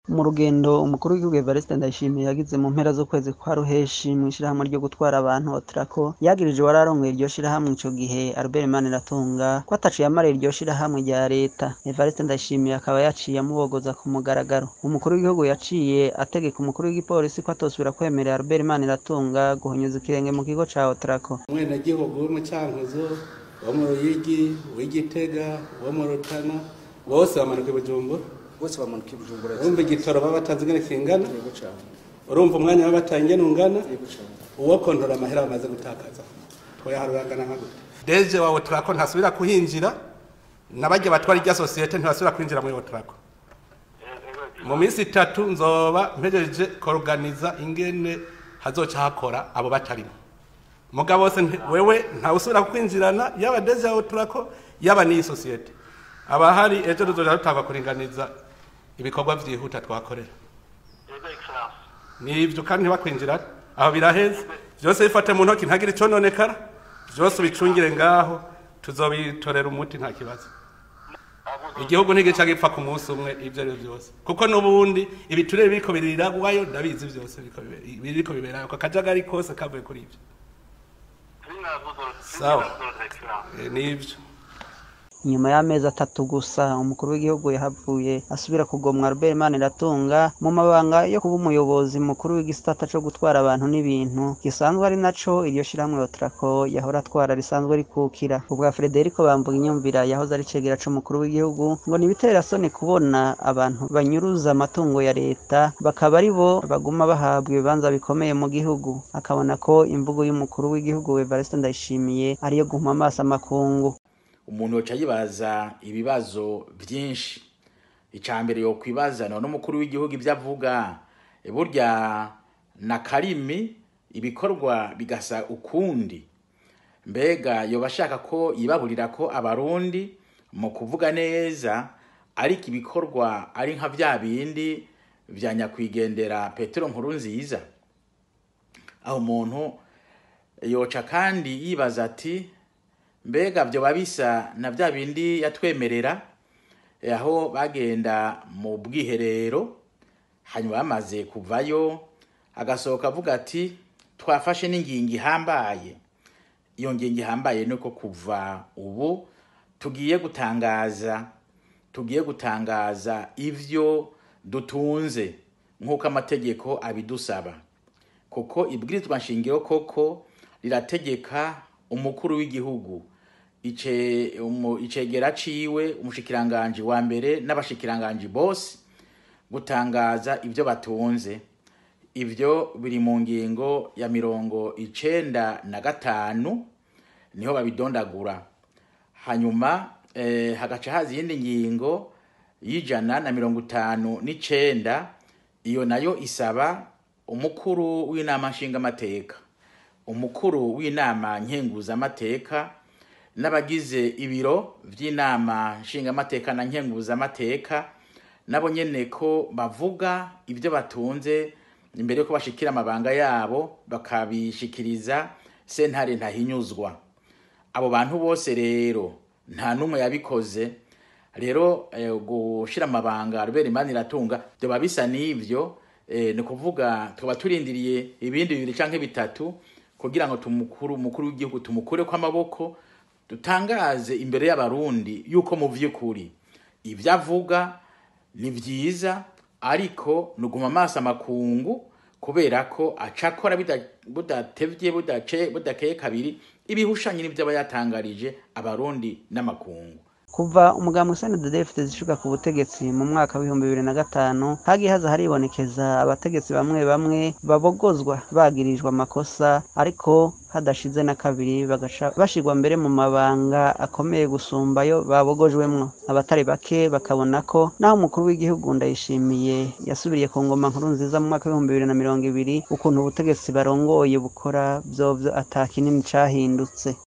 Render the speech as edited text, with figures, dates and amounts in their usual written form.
Mu rugendo umukuru w'igihugu Evariste Ndayishimiye yagize mu mpera z'ukwezi kwa Ruheshi mw'ishirahamwe ryo gutwara abantu Otraco, yagirije uwararongoye iryo shirahamwe ico gihe Albert Maniratunga ko ataco yamariye iryo shirahamwe rya leta. Evariste Ndayishimiye akaba yaciye amubogoza ku mugaragaro. Umukuru w'igihugu yaciye ategeka umukuru w'igipolisi ko atosubira kwemerera Albert Maniratunga guhonyuza ikirenge mu kigo ca Otraco. Umwenegihugu wo mu Cankuzo, wo mu Ruyigi, w'Igitega, wo mu Rutana, bose bamanuka i Bujumbura. Bose bamanuka i Bujumbura. Urumva igitoro baba batanze ingene kingana, Yego cane. urumva umwanya baba bataye ingene ungana, Yego cane. uwo kontora amahera bamaze gutakaza twoyaharura angana nka gute? DG wa Otraco ntasubira kuhinjira, n'abarya batwara irya sosiyete ntibasubira kwinjira muri Otraco. Mu minsi 3 nzoba mpejeje koruganiza ingene hazoca hakora abo batarimo. Mugabo bose wewe ntawusubira kwinjirana, yaba DG wa Otraco yaba n'iyi sosiyete. Abahari ejo tuzoja dutangwa kuringaniza ibikorwa vyihuta twakorera. Nivyo kandi ntibakwinjira aho biraheze vyose, bifate mu ntoki ntagire icononekara, vyose ubicungire ngaho, tuzobitorera umuti nta kibazo. Igihugu ntigica gipfa ku munsi umwe ivyo ari vyo vyose, kuko n'ubundi ibiturire biriko biriragwayo, ndabizi vyose biriko biberayo, ako kajagari kose kavuye kuri ivyo. Sawa, nivyo. Inyuma y'amezi 3 gusa umukuru w'igihugu yahavuye asubira kugomwa Albert Maniratunga mu mabanga yo kuba umuyobozi mukuru w'igisata co gutwara abantu n'ibintu, gisanzwe ari naco iryo shirahamwe Otraco yahora atwara risanzwe rikukira. Ubwa Frederico Bamvuga Inyumvira yahoze ari cegera c'umukuru w'igihugu, ngo nibitera soni kubona abantu banyuruza amatungo ya leta bakaba ari bo baguma bahabwa ibibanza bikomeye mu gihugu. Akabona ko imvugo y'umukuru w'igihugu Evariste Ndayishimiye ariyo guhuma amaso amakungu. Umuntu yoca yibaza ibibazo byinshi. Icya mbere yokwibaza, none umukuru w'igihugu ibyo avuga burya na karimi ibikorwa bigasa ukundi, mbega yoba ashaka ko yibaburira ko abarundi mu kuvuga neza, ariko ibikorwa ari nka bya bindi vya nyakwigendera Petero Nkurunziza? Aho umuntu yoca kandi yibaza ati mbega vyoba bisa na vya bindi yatwemerera, aho bagenda mu bwiherero, hanyuma bamaze kuvayo agasohoka avuga ati twafashe n'ingingo ihambaye. Iyo ngingo ihambaye nuko kuva ubu tugiye gutangaza ivyo dutunze nk'uko amategeko abidusaba, kuko ibwirizwa nshingiro koko rirategeka umukuru w'igihugu, icegera ciwe, umushikiranganji wa mbere n'abashikiranganji bose gutangaza ivyo batunze. Ivyo biri mu ngingo ya 95, niho babidondagura. Hanyuma hagaca haza iyindi ngingo y'159, iyo nayo isaba umukuru w'inama nshingamateka, umukuru w'inama nkenguzamateka n'abagize ibiro vy'inama nshingamateka na nkenguzamateka nabo nyene ko bavuga ivyo batunze imbere yuko bashikira amabanga yabo, bakabishikiriza sentare ntahinyuzwa. Abo bantu bose rero nta numwe yabikoze. Rero gushira amabanga Albert Maniratunga byoba bisa n'ivyo, ni kuvuga tuba turindiriye ibindi 2 canke 3 kugira ngo umukuru w'igihugu tumukure ko amaboko, dutangaze imbere y'abarundi yuko mu vy'ukuri ivyo avuga ni vyiza, ariko nuguma amaso amakungu, kubera ko acakora budatevye, budakeye kabiri ibihushanye n'ivyo aba yatangarije abarundi n'amakungu. Kuva umugambi CNDD-FDD zishuka ku butegetsi mu mwaka w'ibihumbi bibiri na gatanu, hagiye haza haribonekeza abategetsi bamwe bamwe babogozwa bagirijwe amakosa, ariko hadashize na kabiri bagaca bashirwa mbere mu mabanga akomeye gusumba ayo babogojwemwo. Abatari bake bakabona ko naho umukuru w'igihugu Ndayishimiye yasubiriye ku ngoma nkuru nziza mu mwaka w'ibihumbi bibiri na mirongo ibiri, ukuntu ubutegetsi barongoye bukora vyovyo ata kinini cahindutse.